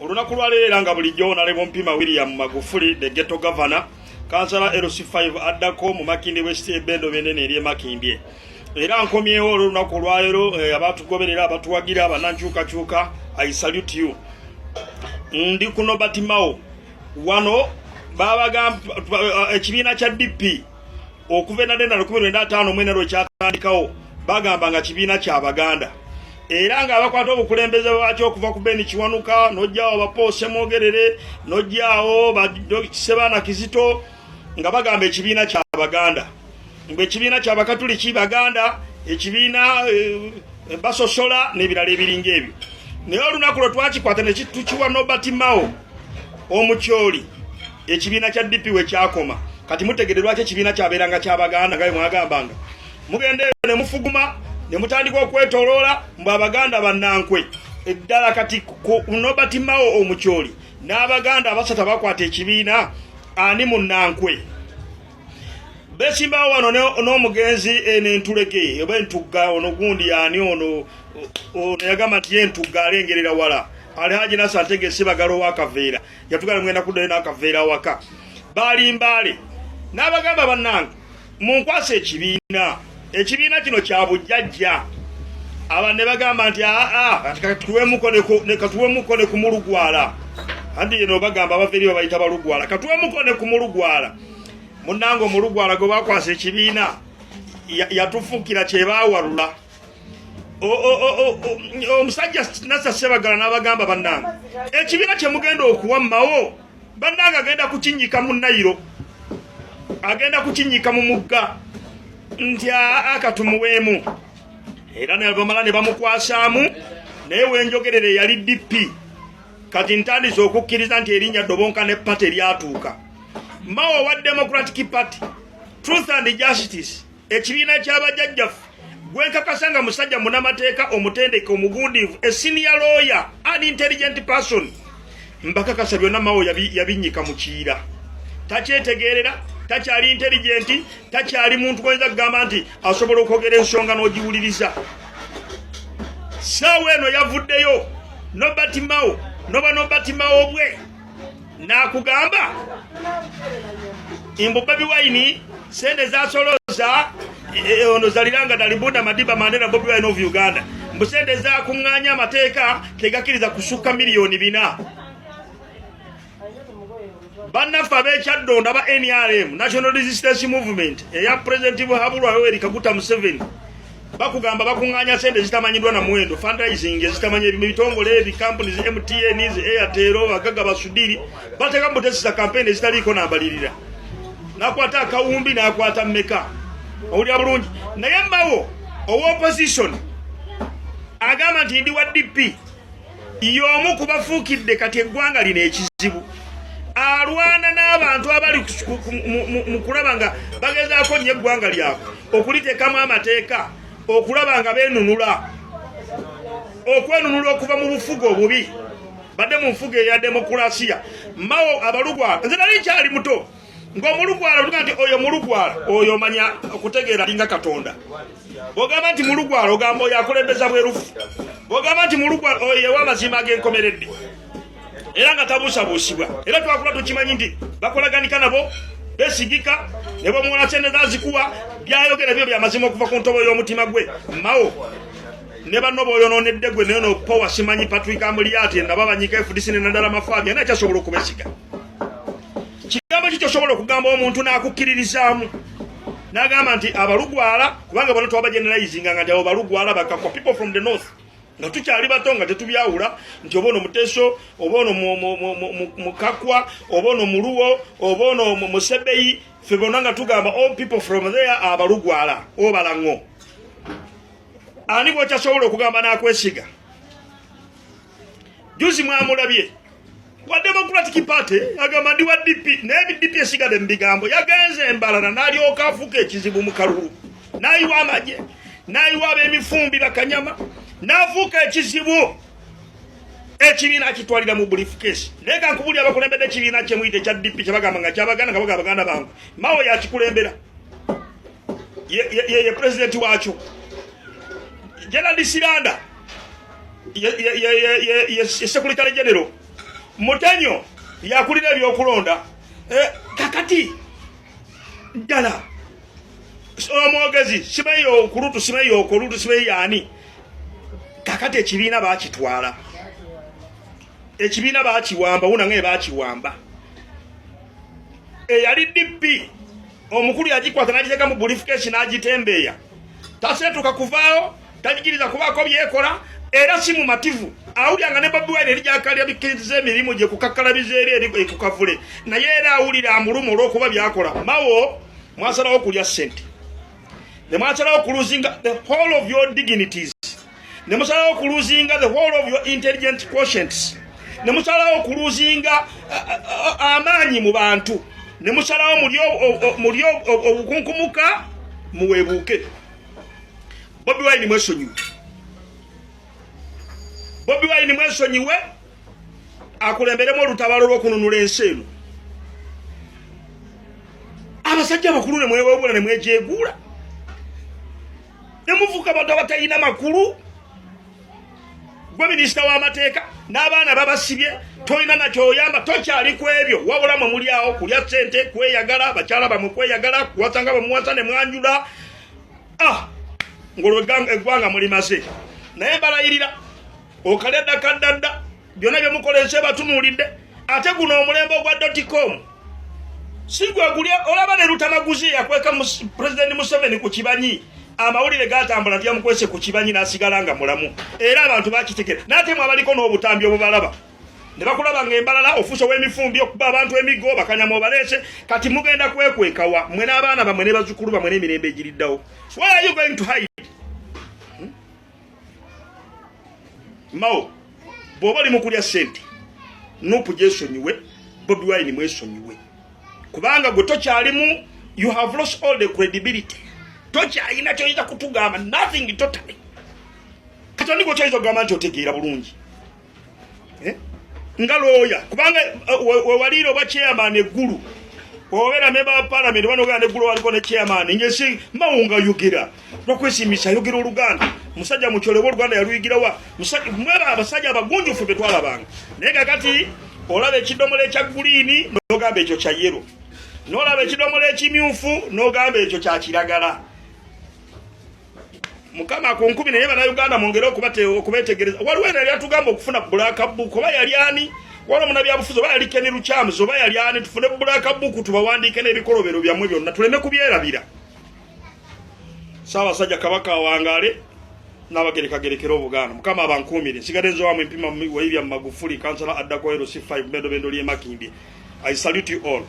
Olunaku lwaleero era nga bulijjo Honorable Mpima William Magufuli, the ghetto governor, kansala LC5 addako mu Makindye West, ebendo benene ery'e Makindye. Era nkomyewo olw'olunaku olwaleero. Abatugoberera, abatuwagira, abannankyukakyuka, I salute you. Ndi ku Norbert Mao. Wano babagamba ekibiina kya DP okuva enadenda 1959 lwe kyatandikawo, bagamba nga kibiina kya Baganda, era ng'abakwata obukulembeze bwakyo okuva ku Ben Kiwanuka, n'ojjaawo ba Paul Ssemwogerere, n'ojjaawo Sebaana Kizito, nga bagamba ekibiina kya Baganda, ng'ekibiina kyabakatuliki Baganda, ekibiina basosola n'ebirala ebiringa ebyo. Naye olunaku lwe twakikwata ne tukiwa Norbert Mao Omukyoli, ekibiina kya DP we kyakoma. Kati mutegere lwaki ekibiina kyabeeranga kyabaganda nga bwe mwagambanga. Mugenda eyo ne mufuguma ne mutandika okwetoloola mbu Abaganda bannankwe eddala. Kati ku Norbert Mao Omukyoli n'Abaganda abasatu abakwata ekibiina, ani munnankwe? Besimbawo wano n'omugenzi eno entulege oba entugga ono gundi ani ono ono yagamba nti ye entugga alengerera wala, Alhaji Nasa Ntege Sebagalo w'akaveera. Yatugala mugenda kuddayo n'akaveera awaka. Baali Mbaale n'abagamba, "Bannange, munkwasa ekibiina, ekibiina kino kya bujjajja." Aba ne bagamba nti, "Aa, katuwemuko ne kumulugwala." Anti yeno bagamba abava eri babayita balugwala. Katuwemuko ne kumulugwala. Munnange, omulugwala gwe bakwasa ekibiina yatufuukira kyebaawalula. Omusajja Nasa Sebagala n'abagamba, "Bannange, ekibiina kye mugenda okuwa Mao, bannange, agenda kukinyika mu Nayiro, agenda kukinyika mu mugga." Nti aa, katumuweemu. Era nebamala ne bamukwasaamu. Naye wenjogerera eyali DP, kati ntandise okukkiriza nti erinnya Dobonka ne Party eryatuuka Mao wa Democratic Party, Truth and Justice, ekibiina ky'abajjajjaffe, gwenkakasa nga musajja munamateeka omutendeke, omugundiivu, a senior lawyer, an intelligent person. Mbakakasa byonna Mao yabinyika mu Kiira. Takyetegerera, takyali intelligent, takyali muntu goyinza kugamba nti asobola okwogera ensonga n'ogiwuliriza. Saawa eno yavuddeyo Norbert Mao, noba Norbert Mao bwe n'akugamba mbu Bobi Wine sente zasoloza ono zaliranga Dalibuda Madiba Mandela Bobi Wine of Uganda, mbu sente zakuŋŋaanya amateeka tegakkiriza kusukka miliyoni 4. Bannaffe ab'ekyaddondo aba NRM, National Resistance Movement, eya President Buhabulwa Yoweri Kaguta Museveni, bakugamba bakuŋŋaanya sente zitamanyiddwa na muwendo, fundraising ezitamanyi ebitongole ebi companies, MTN, Airtel, bagaga basudiri bateeka mu butesisa campaign ezitaliiko nambalirira. Nakwata akawumbi, nakwata mmeka, owulira bulungi. Naye Mao owa opposition agamba nti ndi wa DP, y'omu ku bafuukidde kati eggwanga lino ekizibu. Alwana n'abantu abali mu kulaba nga bagezaako nnyo eggwanga lyabwe okuliteekamu amateeka, okulaba nga beenunula, okwenunula okuva mu bufuga obubi, badde mu nfuga eya demokulasiya. Mao abalugwala, nze nali nkyali muto ng'omulugwala oluga nti oyo mulugwala, oyo omanya okutegeera alinga Katonda. Bw'ogamba nti mulugwala, ogamba oyo akulembeza bwerufu. Bw'ogamba nti mulugwala, oyo yewa amazima ag'enkomeredde era nga tabuusabuusibwa. Era twakula tukimanyi nti bakolaganika nabo, besigika, ne bwemuwola sente zazikuwa, byayogera byo byamazima okuva ku ntobo y'omutima gwe. Mao ne banno boyonoonedde gwe naye nopowa simanyi Patrick Amuriat nabo abanyika FDC ne naddala Mafabi, ani akyasobola okubesiga? Kigambo ki kyosobola okugamba omuntu n'akukkiririzaamu n'agamba nti abalugwala? Kubanga bano twabageneralizinga nga nti abo balugwala, bakakwa, people from the north, nga tukyali bato, nga tetubyawula nti oba ono Muteso, oba ono Mukakwa, oba ono Muluwo, oba ono Musebeyi. Ffe bonna nga tugamba all people from there abalugwala obalaŋo. Ani bwokyasobola okugamba n'akwesiga? Juzi mwamulabye wa Democratic Party agamba ndi wa DP, naye DP esigadde mu bigambo. Yagenze embalala n'alyoka afuuka ekizibu mu kalulu, n'ayiwa amagye, n'ayiwa ab'emifumbi bakanyama, n'afuuka ekizibu. Ekibiina akitwalira mu briefcase. Naye kankubuli, abakulembedde ekibiina kyemuyita ekya DP, kyebagamba nga kyabaganda, nga bagamba baganda bangu, Mao yakikulembera, ye pulezidenti waakyo, Gerald Siranda. Ye secretary general. Mutenyo yakulira ebyokulonda. Kakati ddala omwogezi simanyi okulutu, simanyi okolutu, simanyi yaani. Kakati ekibiina bakitwala, ekibiina bakiwamba, wunange bakiwamba. Eyali DP omukulu yagikwata nagiteeka mu briefcase n'agitembeeya, taseetuka kuvaawo, tagigiriza kubaako byekola, era si mumativu. Awulira nga ne Bobi Wine eri gyakalya bikkiriza emirimu gye kukakkalabiza eri eri ekukavule, naye era awulira amuluma olw'okuba byakola. Mawo mwasalawo okulya ssente ne mwasalawo okuluzinga the whole of your dignities, ne musalawo okuluzinga the whole of your intelligent quotients, ne musalawo okuluzinga amaanyi mu bantu, ne musalawo muli obukunkumuka muweebuuke. Bobi Wine mwesonyiwe, Bobi Wine mwesonyiwe, akulemberemu olutabalo lw'okununula ensi eno. Abasajja abakulu ne mweweebula ne mwejeeguula ne mufuuka abantu abatalina makulu. Gwe minisita w'amateeka n'abaana babasibye, tolina nakyoyamba, tokyali ku ebyo, wabula mwe muli awo kulya ssente, kweyagala, bakyala bamwe kweyagala, kuwasa nga bwemuwasa ne mwanjula. Ah, ngolwo eggwanga mulimaze. Naye balayirira okalya dda kaddadda, byonna byemukola ensi ebatunuulidde. Ate guno omulembe ogwa dotcom si gwe guli olaba ne Lutamaguzi yakweka Pulezidenti Museveni ku kibanyi. Amawulire gatambula nti yamukwese ku kibanyi n'asigala nga mulamu, era abantu bakitegera. N'ate mwe abaliko n'obutambi obubalaba ne bakulaba nga embalala ofuuse ow'emifumbi, okuba abantu emiggo bakanyama obaleese. Kati mugenda kwekwekawa mwe n'abaana bamwe ne bazzukulu bamwe n'emirembe egiriddawo? Where are you going to hide? Mao, bw'oba oli mu kulya ssente, NUP gyesonyiwe, Bobi Wine mwesonyiwe, kubanga gwe tokyalimu. You have lost all the credibility. Tokyalina kyoyinza kutugamba, nothing totally. Kati oni gwe kyoyinza okugamba nti otegeera bulungi? Eh? Nga looya, kubanga wewaliira obwa chairman eggulu, obeera member wa parliament, oba nogenda neggulu waliko ne chairman ngesi Mawunga ayogera lwakwesimisa, ayogera Oluganda, musajja mukyole oba Oluganda yaluyigirawa? Mweba abasajja abagunjufu betwalabanga. Naye kakati olaba ekidomola ekya green nogamba ekyo kya yellow, nolaba ekidomola ekimyufu nogamba ekyo kya kiragala. Mukama ku nkumi. Naye Bannayuganda, mwongere okubetegereza. Waliwo eno yali atugamba okufuna black book, oba yali ani? Waliwo munabyabufuzi, oba yali Ken Lukyamuzi, oba yali ani? Tufune black book, tubawandiike n'ebikolobero byammwe byonna, tuleme kubyerabira. Ssaabasajja Kabaka awangaale, n'abagerekagerekera Obuganda. Mukama abankuumire. Nsigadde nze wamu empima Waibya Magufuli, kansala addako LC5 Bendobendo ly'e Makindye. I salute you all.